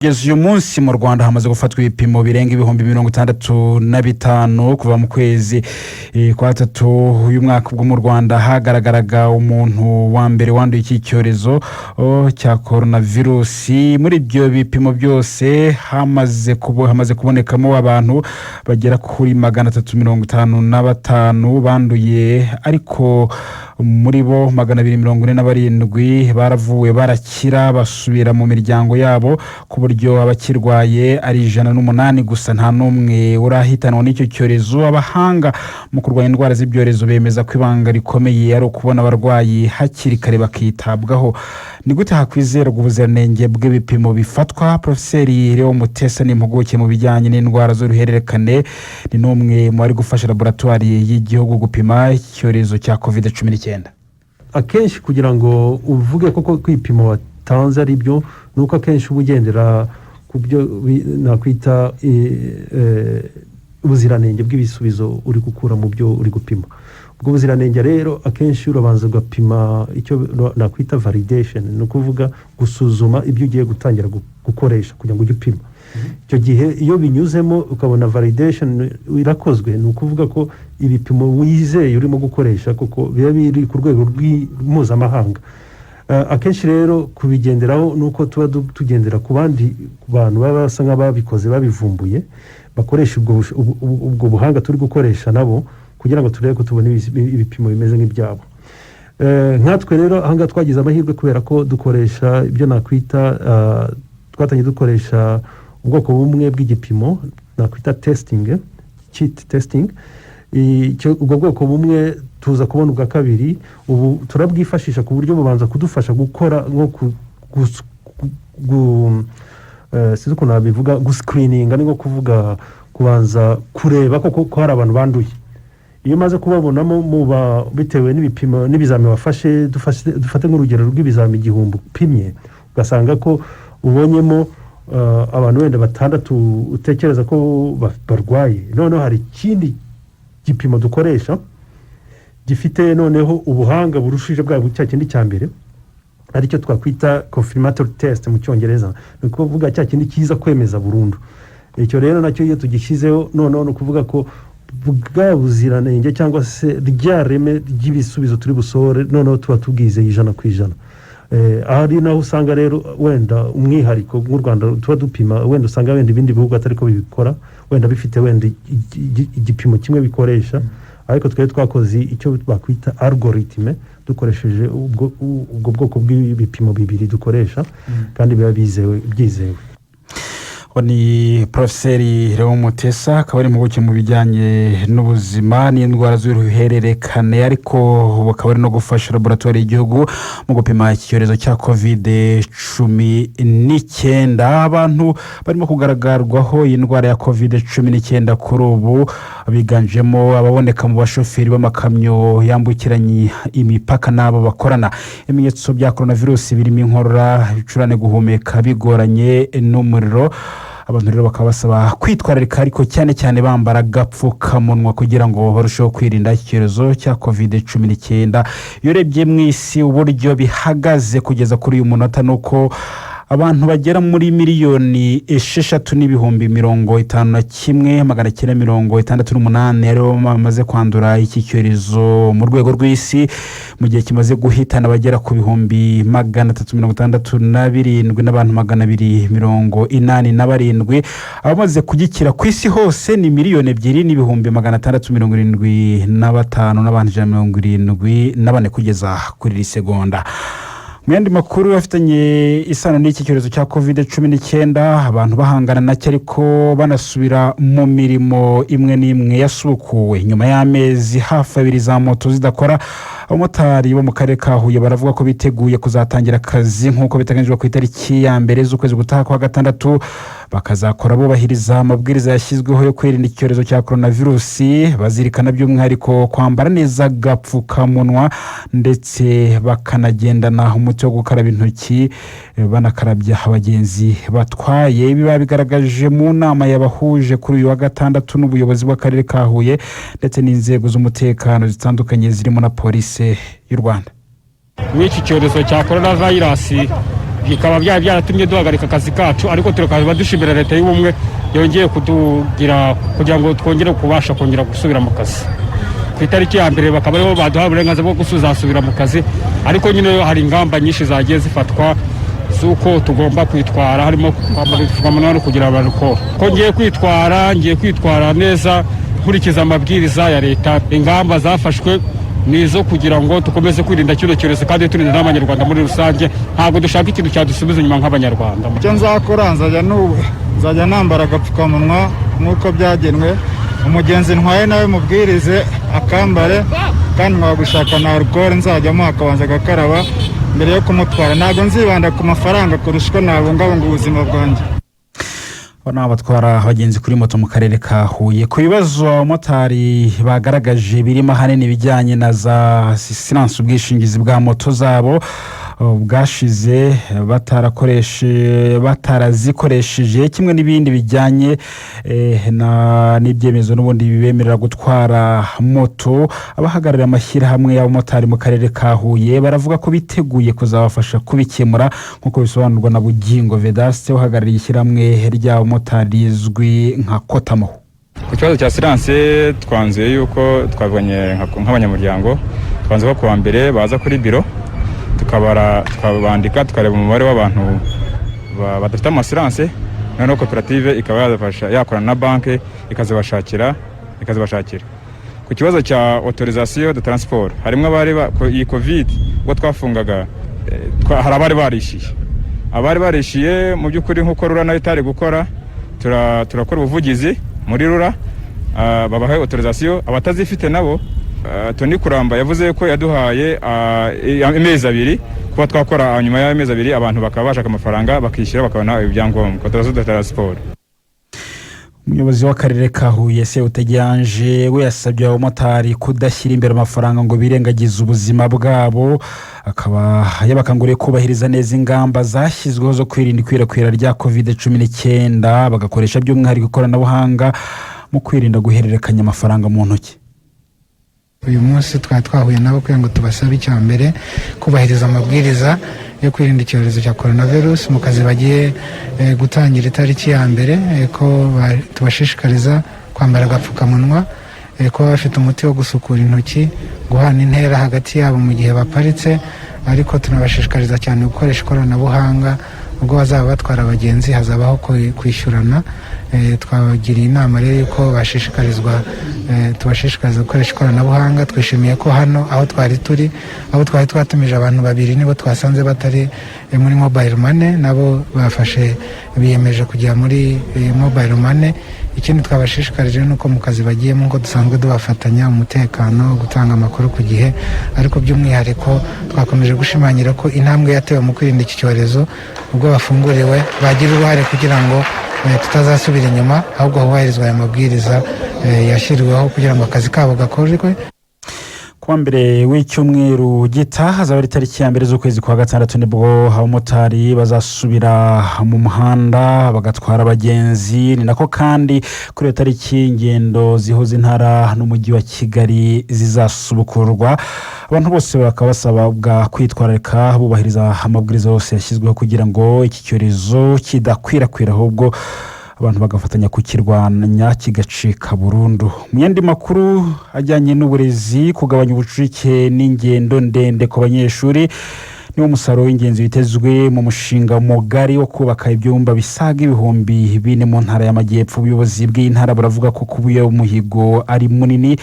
Kugeza uyu munsi mu Rwanda hamaze gufatwa ibipimo birenga 65,000 kuva mu kwezi kwa tatu uyu mwaka, ubwo mu Rwanda hagaragaraga umuntu wa mbere wanduye iki cyorezo cya korona virusi. Muri ibyo bipimo byose hamaze kubonekamo abantu bagera kuri 355 banduye, ariko muri bo 247 baravuwe barakira, basubira mu miryango yabo, ku buryo abakirwaye ari 108 gusa. Nta n'umwe urahitanwa n'icyo cyorezo. Abahanga mu kurwanya indwara z'ibyorezo bemeza ko ibanga rikomeye ari ukubona abarwayi hakiri kare bakitabwaho. Ni gute hakwizerwa ubuziranenge bw'ibipimo bifatwa? Porofeseri Leo Mutesa ni impuguke mu bijyanye n'indwara z'uruhererekane, ni n'umwe mu bari gufasha laboratwari y'igihugu gupima icyorezo cya COVID-19. Akenshi kugira ngo uvuge koko ko ibipimo watanze ari byo, ni uko akenshi uba ugendera ku byo nakwita ubuziranenge bw'ibisubizo uri gukura mu byo uri gupima. Ubwo buziranenge rero, akenshi urabanza ugapima icyo nakwita validation, ni ukuvuga gusuzuma ibyo ugiye gutangira gukoresha kugira ngo ujye upima. Icyo gihe iyo binyuzemo ukabona validation irakozwe, ni ukuvuga ko ibipimo wizeye urimo gukoresha kuko biba biri ku rwego mpuzamahanga. Akenshi rero kubigenderaho ni uko tuba tugendera ku bandi bantu baba basa nk'ababikoze, babivumbuye, bakoresha ubwo buhanga turi gukoresha nabo, kugira ngo turebe ko tubona ibipimo bimeze nk'ibyabo. Nkatwe rero ahangaha twagize amahirwe kubera ko dukoresha ibyo nakwita twatangiye dukoresha ubwoko bumwe bw'igipimo nakwita testing kit, testing. Ubwo bwoko bumwe tuza kubona ubwa kabiri, ubu turabwifashisha ku buryo bubanza kudufasha gukora nko sinzi ukuntu nabivuga, guscreeninga, ni nko kuvuga kubanza kureba koko ko hari abantu banduye. Iyo umaze kubabonamo muba bitewe n'ibipimo n'ibizami wafashe, dufate nk'urugero rw'ibizami 1000 upimye, ugasanga ko ubonyemo abantu wenda batandatu utekereza ko barwaye, noneho hari ikindi gipimo dukoresha gifite noneho ubuhanga burushije bwa cya kindi cya mbere, aricyo twakwita confirmatory test mu Cyongereza, ni ukuvuga cya kindi kiza kwemeza burundu. Icyo rero nacyo iyo tugishyizeho, noneho ni ukuvuga ko bwa buziranenge cyangwa se rya reme ry'ibisubizo turi busohore, noneho tuba tubwizeye 100%. Aha ari naho usanga rero wenda umwihariko nk'u Rwanda tuba dupima, wenda usanga wenda ibindi bihugu atari ko bibikora, wenda bifite wenda igipimo kimwe bikoresha, ariko twari twakoze icyo bakwita algorithme dukoresheje ubwo bwoko bw'ibipimo bibiri dukoresha, kandi biba bizewe, byizewe. Uwo ni Porofeseri Leo Mutesa, akaba ari impuguke mu bijyanye n'ubuzima n'indwara z'uruhererekane, ariko ubu akaba ari no gufasha laboratwari y'igihugu mu gupima iki cyorezo cya COVID-19. Abantu barimo kugaragarwaho iyi ndwara ya COVID-19 kuri ubu biganjemo ababoneka mu bashoferi b'amakamyo yambukiranya imipaka n'abo bakorana. Ibimenyetso bya korona virusi birimo inkorora, ibicurane, guhumeka bigoranye n'umuriro. Abantu rero bakaba basaba kwitwararika, ariko cyane cyane bambara agapfukamunwa kugira ngo barusheho kwirinda iki cyorezo cya COVID-19. Iyo urebye mu isi uburyo bihagaze kugeza kuri uyu munota, ni uko abantu bagera muri 3,051,968 aribo bamaze kwandura iki cyorezo mu rwego rw'isi, mu gihe kimaze guhitana abagera ku 367,287 n'abantu 287. Abamaze kugikira ku isi hose ni 2,675,n'abantu 174 kugeza kuri iri segonda. Mu yandi makuru afitanye isano n'iki cyorezo cya COVID-19, abantu bahangana nacyo ariko banasubira mu mirimo imwe n'imwe yasubukuwe nyuma y'amezi hafi 2 za moto zidakora. Abamotari bo mu karere ka Huye baravuga ko biteguye kuzatangira akazi nk'uko biteganyijwe ku itariki ya 1 z'ukwezi gutaha kwa gatandatu, bakazakora bubahiriza amabwiriza yashyizweho yo kwirinda icyorezo cya korona virusi, bazirikana by'umwihariko kwambara neza agapfukamunwa, ndetse bakanagendana umuti wo gukaraba intoki, banakarabya abagenzi batwaye. Ibi babigaragaje mu nama yabahuje kuri uyu wa gatandatu n'ubuyobozi bw'akarere ka Huye ndetse n'inzego z'umutekano zitandukanye zirimo na Polisi y'u Rwanda. Muri iki cyorezo cya korona vayirasi. Bikaba byari byaratumye duhagarika akazi kacu, ariko tukaba dushimira Leta y'Ubumwe yongeye kutugira kugira ngo twongere kubasha kongera gusubira mu kazi ku itariki ya 1, bakaba aribo baduha uburenganzira bwo gusubira mu kazi. Ariko nyine hari ingamba nyinshi zagiye zifatwa z'uko tugomba kwitwara, harimo kwambara udupfukamunwa no kugira alcool. Ko ngiye kwitwara neza nkurikiza amabwiriza ya leta. Ingamba zafashwe ni izo kugira ngo dukomeze kwirinda kino cyorezo kandi turinda n'Abanyarwanda muri rusange. Ntabwo dushaka ikintu cyadusubiza inyuma nk'Abanyarwanda. Icyo nzakora, nzajya nambara agapfukamunwa nk'uko byagenwe. Umugenzi ntwaye nawe mubwirize akambare, kandi gushaka na alcool nzajyamo akabanza agakaraba mbere yo kumutwara. Ntabwo nzibanda ku mafaranga kurusha uko nabungabunga ubuzima bwanjye. Aba ni abatwara abagenzi kuri moto mu karere ka Huye. Ku bibazo abamotari bagaragaje birimo ahanini ibijyanye na za assurance, ubwishingizi bwa moto zabo bwashize batarazikoresheje, kimwe n'ibindi bijyanye n'ibyemezo n'ubundi bibemerera gutwara moto, abahagarariye amashyirahamwe y'abamotari mu karere ka Huye baravuga ko biteguye kuzabafasha kubikemura, nk'uko bisobanurwa na Bugingo Vedaste, uhagarariye ishyirahamwe ry'abamotari rizwi nka Kotamo. Ku kibazo cya assurance, twanzuye yuko twavuganye nk'abanyamuryango, twanze ko kuwa mbere baza kuri biro, tukabara, tukabandika, tukareba umubare w'abantu badafite ama assurance, noneho koperative ikaba yazafasha, yakorana na banki ikazibashakira. Ku kibazo cya autorisation de transport, harimo abari iyi Covid ubwo twafungaga, hari abari barishyuye. Abari barishyuye, mu by'ukuri nk'uko RURA nayo itari gukora, turakora ubuvugizi muri RURA, babahe autorisation. Abatazifite nabo, Tony Kuramba yavuze ko yaduhaye amezi 2 kuba twakora. Nyuma y'amezi 2 abantu bakaba bashaka amafaranga bakishyura, bakabona ibyangombwa, autorisation de transport. Umuyobozi w'akarere ka Huye, Sebutege, we yasabye abamotari kudashyira imbere amafaranga ngo birengagize ubuzima bwabo, akaba yabakanguriye kubahiriza neza ingamba zashyizweho zo kwirinda ikwirakwira rya Covid-19, bagakoresha by'umwihariko ikoranabuhanga mu kwirinda guhererekanya amafaranga mu ntoki. Uyu munsi twari twahuye nabo kugira ngo tubasabe, icya mbere, kubahiriza amabwiriza yo kwirinda icyorezo cya coronavirus mu kazi bagiye gutangira itariki ya 1, ko tubashishikariza kwambara agapfukamunwa, kuba bafite umuti wo gusukura intoki, guhana intera hagati yabo mu gihe baparitse. Ariko tunabashishikariza cyane gukoresha ikoranabuhanga. Ubwo bazaba batwara abagenzi hazabaho kwishyurana. Twabagiriye inama rero yuko bashishikarizwa, tubashishikariza gukoresha ikoranabuhanga. Twishimiye ko hano aho twari turi, aho twari twatumije abantu babiri, nibo twasanze batari muri mobile money, nabo bafashe biyemeje kujya muri mobile money. Ikindi twabashishikarije ni uko mu kazi bagiyemo, ngo dusanzwe dubafatanya umutekano, gutanga amakuru ku gihe, ariko by'umwihariko twakomeje gushimangira ko intambwe yatewe mu kwirinda iki cyorezo, ubwo bafunguriwe bagira uruhare kugira ngo tutazasubira inyuma, ahubwo hubahirizwa aya mabwiriza yashyiriweho kugira ngo akazi kabo gakorwe. Kuwa mbere w'icyumweru gitaha, hazaba ari tariki ya 1 z'ukwezi kwa gatandatu, nibwo abamotari bazasubira mu muhanda bagatwara abagenzi. Ni nako kandi kuri iyo tariki ingendo zihuza intara n'umujyi wa Kigali zizasubukurwa. Abantu bose bakaba basabwa kwitwararika, bubahiriza amabwiriza yose yashyizweho kugira ngo iki cyorezo kidakwirakwira, ahubwo abantu bagafatanya kukirwanya kigacika burundu. Mu yandi makuru ajyanye n'uburezi, kugabanya ubucucike n'ingendo ndende ku banyeshuri niwo musaruro w'ingenzi witezwe mu mushinga mugari wo kubaka ibyumba bisaga 4000 mu Ntara y'Amajyepfo. Ubuyobozi bw'iyi ntara buravuga ko kuba uyu muhigo ari munini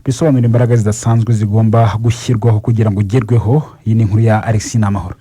bisobanura imbaraga zidasanzwe zigomba gushyirwaho kugira ngo ugerweho. Iyi ni inkuru ya Alexis Namahoro.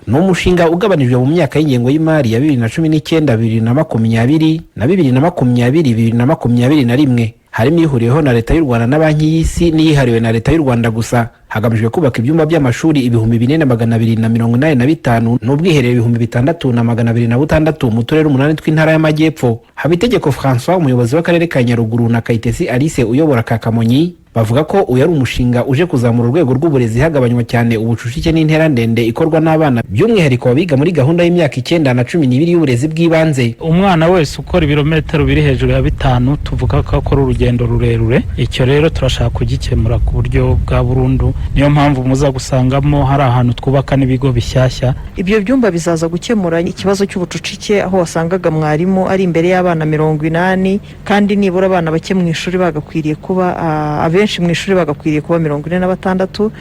Ni umushinga ugabanijwe mu myaka y'ingengo y'imari ya 2019 2020 na 2020 2021, harimo ihuriweho na Leta y'u Rwanda na Banki y'Isi n'iyihariwe na Leta y'u Rwanda gusa, hagamijwe kubaka ibyumba by'amashuri 4285 n'ubwiherero 6206 mu turere umunani tw'Intara y'Amajyepfo. Habitegeko Francois, umuyobozi w'akarere ka Nyaruguru, na Kayitesi Alice uyobora ka Kamonyi. Bavuga ko uyu ari umushinga uje kuzamura urwego rw'uburezi, hagabanywa cyane ubucucike n'intera ndende ikorwa n'abana, by'umwihariko abiga muri gahunda y'imyaka 9 na 12 y'uburezi bw'ibanze. Umwana wese ukora ibirometero biri hejuru ya 5 tuvuga ko akora urugendo rurerure. Icyo rero turashaka kugikemura ku buryo bwa burundu, niyo mpamvu muza gusangamo hari ahantu twubaka n'ibigo bishyashya. Ibyo byumba bizaza gukemura ikibazo cy'ubucucike, aho wasangaga mwarimu ari imbere y'abana 80, kandi nibura abana bake mu ishuri bagakwiriye kuba abenshi mu ishuri bagakwiriye kuba 46.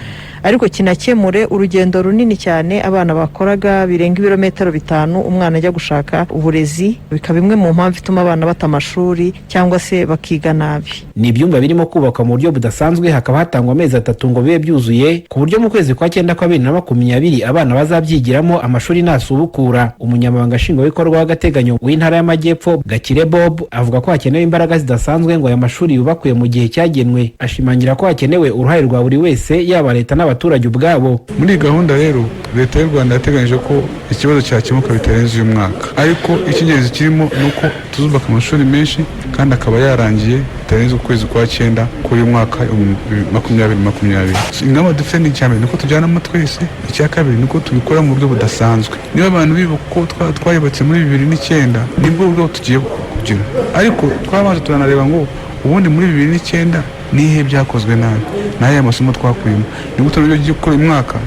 Ariko kinakemure urugendo runini cyane abana bakoraga birenga ibirometero 5 umwana ajya gushaka uburezi, bikaba imwe mu mpamvu ituma abana bata amashuri cyangwa se bakiga nabi. Ni ibyumba birimo kubakwa mu buryo budasanzwe, hakaba hatangwa amezi 3 ngo bibe byuzuye, ku buryo mu kwezi kwa 9 kwa 2020 abana bazabyigiramo amashuri nasubukura. Umunyamabanga nshingwabikorwa w'agateganyo w'intara y'Amajyepfo, Gakire Bob, avuga ko hakenewe imbaraga zidasanzwe ngo aya mashuri yubakwe mu gihe cyagenwe. Ashimangira ko hakenewe uruhare rwa buri wese, yaba leta n'abaturage ubwabo. Muri iyi gahunda rero leta y'u Rwanda yateganyije ko ikibazo cyakemuka bitarenze uyu mwaka, ariko icy'ingenzi kirimo ni uko tuzubaka amashuri menshi kandi akaba yarangiye bitarenze ukwezi kwa 9 k'uyu mwaka 2020. Ingamba dufite ni icya mbere ni uko tujyanamo twese, icya kabiri ni uko tubikora mu buryo budasanzwe. Niba abantu bibuka ko twayubatse muri 2009, nibwo buryo tugiye kugira, ariko twabanje turanareba ngo ubundi muri 2009 nihe byakozwe nabi, n'aya masomo twakuyemo, ni gute uburyo tugiye gukora uyu mwaka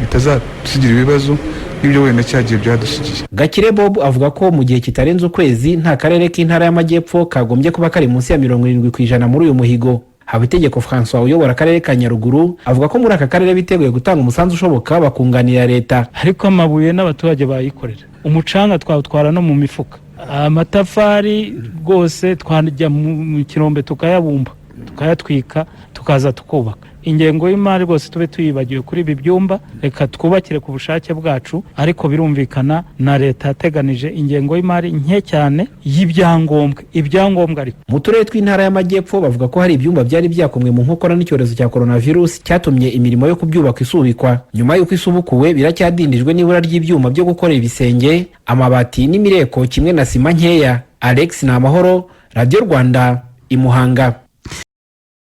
bitazatusigira ibibazo n'ibyo wenda cyagiye byadusigiye. Gakire Bob avuga ko mu gihe kitarenze ukwezi nta karere k'intara y'Amajyepfo kagombye kuba kari munsi ya 70% muri uyu muhigo. Habitegeko Francois uyobora akarere ka Nyaruguru avuga ko muri aka karere biteguye gutanga umusanzu ushoboka bakunganira leta. Ariko amabuye n'abaturage bayikorera, umucanga twawutwara no mu mifuka, amatafari rwose twajya mu kirombe tukayabumba, tukayatwika, tukaza tukubaka. Ingengo y'imari rwose tube tuyibagiwe kuri ibi byumba, reka twubakire ku bushake bwacu. Ariko birumvikana na leta yateganije ingengo y'imari nke cyane y'ibyangombwa, ibyangombwa ariko. Mu turere tw'intara y'Amajyepfo bavuga ko hari ibyumba byari byakomwe mu nkokora n'icyorezo cya coronavirus cyatumye imirimo yo kubyubaka isubikwa. Nyuma y'uko isubukuwe biracyadindijwe n'ibura ry'ibyuma byo gukora ibisenge, amabati n'imireko kimwe na sima nkeya. Alex Namahoro, Radio Rwanda, i Muhanga.